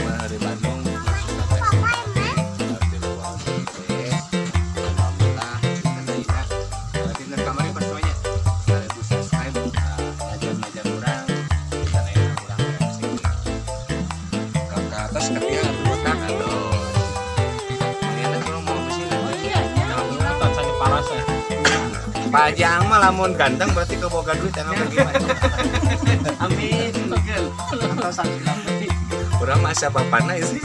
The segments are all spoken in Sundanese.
Dari Bandung suka alhamdulillah dinten kamari pas semuanya 1000 subscribe ngajar-ngajar urang kita ayeuna urang reaksi ke atas ke dia botak atau Pak Haji Ang mah lamun ganteng berarti keboga duit yang apa gimana? Amin. Atau sakit. Kurang masa bapana sih.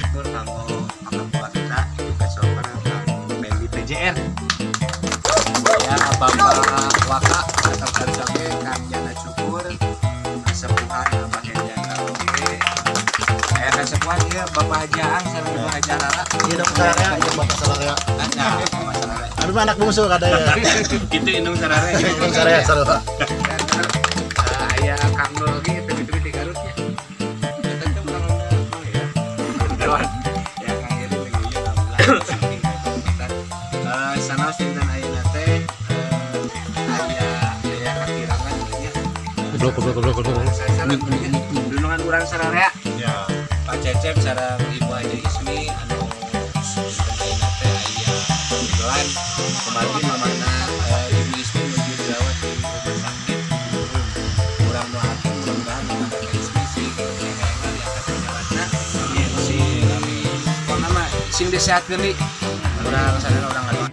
Nur kanggo bapak kita besok Fendi TJR. Ya Bapak Waka atau Karsoge Kang Jana Cukur Kasepuhan Abah Henjana oge. Aya kasepuhan ieu Bapak Haji Ang sareng Ibu Haji Rara. Iya dong sararea, iya Bapak sararea. Nah, Bapak sararea. Abi mah anak bungsu kadaya. Itu indung sararea. Indung sararea sarua. Aya Kang Nul oge tebi-tebi di Garut nya. Eta teh urang mah ya. Ya Kang Heri lagi ieu alhamdulillah. Sanaos dinten ayeuna teh aya aya kakirangan nya. Goblok. Dunungan urang sararea. Ya. Pak Cecep sareng Ibu Haji Ismi anu dinten ayeuna teh aya kebetulan kemarin mamana Ibu Ismi nuju dirawat di rumah sakit. Urang doakeun mudah-mudahan mamana Kak Ismi sing enggal diangkat penyawatna. Amin. Sing amin. Pokona mah sing disehatkeun deui. Urang sadaya urang ngadoa.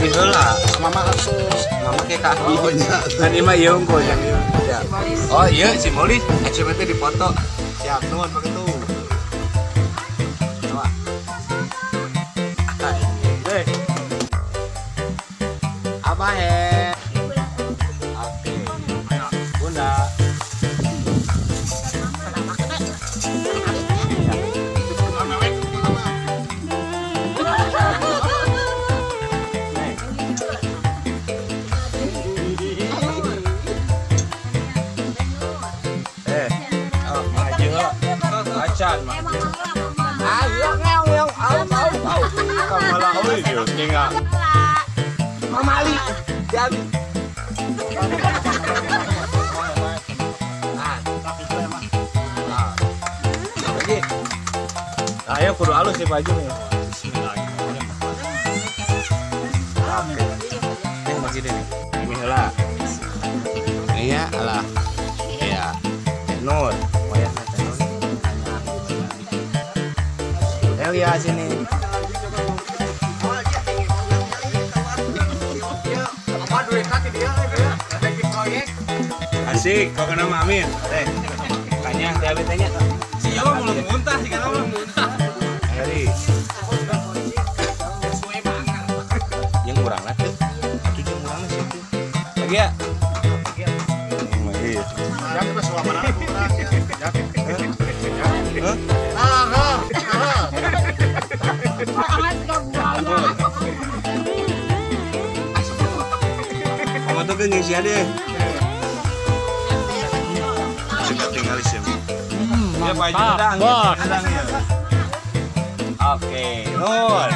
Heula, Mama khusus. Mama kayak kaki. Oh iya. Kan ieu mah ieu unggul yang ieu. Ya. Oh iya simbolis, acuan teh dipoto. Siap, nuhun Pak Ketu. Coba. Hei. Abah he. Oke. Bunda. Acan mah. Ah, yang au au au. Kamala euy ieu tinggal. Mamali. Jadi. Ah, ah. Lagi. Ayo kudu alus sih Pak Haji nih. Bismillahirrahmanirrahim. Oke. Ini bagi deh nih. Ini heula. Iya, alah. Iya. Nur, wayahna teh Nur. Elia sini. Asik, kau kena Amin. Teh. Tanya, teh Abi tanya. Si Yo belum muntah, si Kana belum muntah. Heri. Yang kurang lah tuh. Atuh jeung urang sih tuh. Lagi ya? Lagi. Jangan pas suamana urang. Hah? Ah, ah. Kamu tuh kan ngisi deh. Suka tinggal sih. Ya Pak Haji sedang. Oke, Nur.